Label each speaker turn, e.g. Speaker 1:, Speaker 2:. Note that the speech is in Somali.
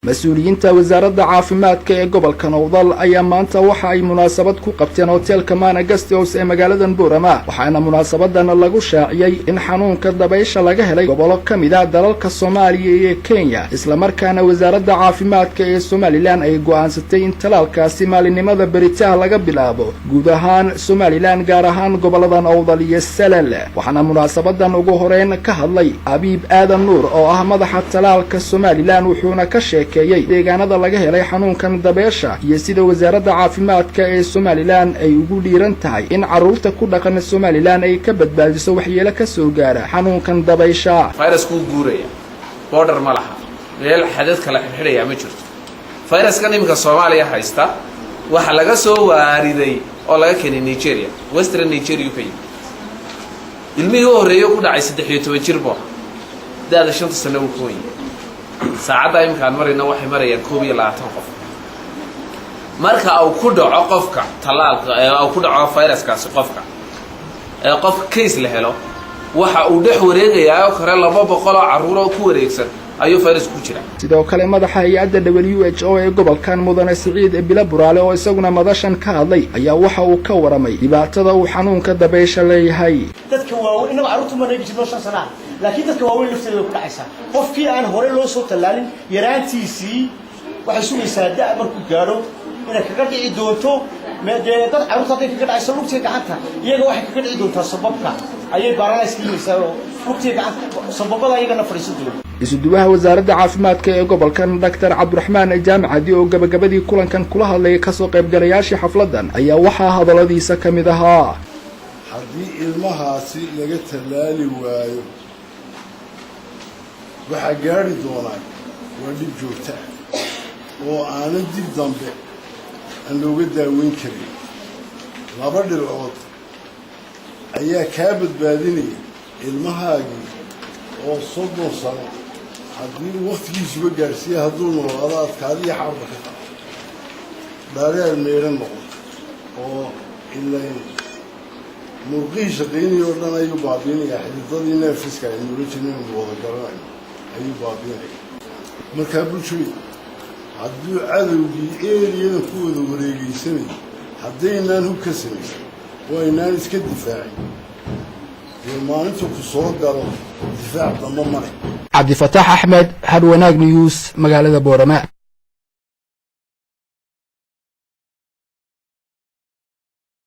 Speaker 1: Mas-uuliyiinta wasaaradda caafimaadka ee gobolka Nowdal ayaa maanta waxa ay munaasabad ku qabteen hoteelka Mana Guest House ee magaalada Boorama, waxaana munaasabadan lagu shaaciyey in xanuunka dabaysha laga helay gobollo ka mid ah dalalka Soomaaliya iyo Kenya, islamarkaana wasaaradda caafimaadka ee Somaliland ay go'aansatay in talaalkaasi maalinimada beritaha laga bilaabo guud ahaan Somaliland, gaar ahaan gobollada Nowdal iyo Salal. Waxaana munaasabadan ugu horeyn ka hadlay Abiib Aadan Nuur oo ah madaxa talaalka Somaliland, wuxuuna ka sheekeeyey deegaanada laga helay xanuunkan dabeesha iyo sida wasaaradda caafimaadka ee Somaliland ay ugu dhiiran tahay in carruurta ku dhaqan Somaliland ay ka badbaadiso waxyeelo ka soo gaara xanuunkan dabaysha.
Speaker 2: Fayrasku guuraya, border ma laha, meel xadad kala xidhxidhayaa ma jirto. Fayraskan iminka Soomaaliya haysta waxaa laga soo waariday oo laga keenay Nigeria, western Nigeria u ka yimi. Ilmihii u horreeye ku dhacay 13 jir buu ahaa, da-da 5-ta sano uu ka wanyay. Saacadda iminka aan marayna waxay marayaan 21 qof. Marka uu ku dhaco qofka tallaalka, uu ku dhaco fayraskaasi qofka, ee qofka case la helo, waxa uu dhex wareegayaa oo kale 200 oo carruur oo ku wareegsan ayuu fayrasku ku jiraa.
Speaker 1: Sidoo kale, madaxa hay-adda WHO ee gobolkan, mudane Siciid Bilo Buraale, oo isaguna madashan ka hadlay, ayaa waxa uu ka waramay dhibaatada uu xanuunka dabaysha leeyahay.
Speaker 3: Dadka waaweyn, innagu carruurtu ma neegi jirno 5 sanaa, laakiin dadka waaweyn lafteeda way ku dhacaysaa. Qofkii aan hore loo soo tallaalin yaraantiisii, waxay sugaysaa da' markuu gaadho inay kaga dhici doonto. Dee dad carruurta hadday kaga dhacayso lugtiga gacanta, iyaga waxay kaga dhici doontaa sababka ayay paralyze keenaysaa oo lugtiga gacanta sababada iyagana fadhiisan doonta.
Speaker 1: Isuduwaha wasaaradda caafimaadka ee gobolkan, Doctor Cabdiraxmaan Jaamacadi, oo gabagabadii kulankan kula hadlayay kasoo qaybgalayaashii xafladan, ayaa waxaa hadalladiisa ka mid ahaa:
Speaker 4: Haddii ilmahaasi laga tallaali waayo, waxaa gaadhi doonaa waa dhib joogta ah oo aanan dib dambe aan looga daaweyn karin. Laba dhibcood ayaa kaa badbaadinaya ilmahaagii oo 30 sano haddii uu waktigiisuba gaadhsiiya, hadduu noolaado, adkaadiyo xaarba ka qabo, dhareer meydhan noqdo oo ilayn murqihii shaqaynaya oo dhan ayuu baabiinayaa. Xididadii nerves-ka aynu ula jirnay, aynu wada garanayno, ayuu baabiinaya. Markaa bulshooy, hadduu cadowgii eeriyada ku wada wareegeysanayay, haddaynaan hub ka samaysan oo aynaan iska difaacin, dee maalintu ku soo galo difaac damba male.
Speaker 1: Cabdifataax Axmed, Hadhwanaag News, magaalada Boorama.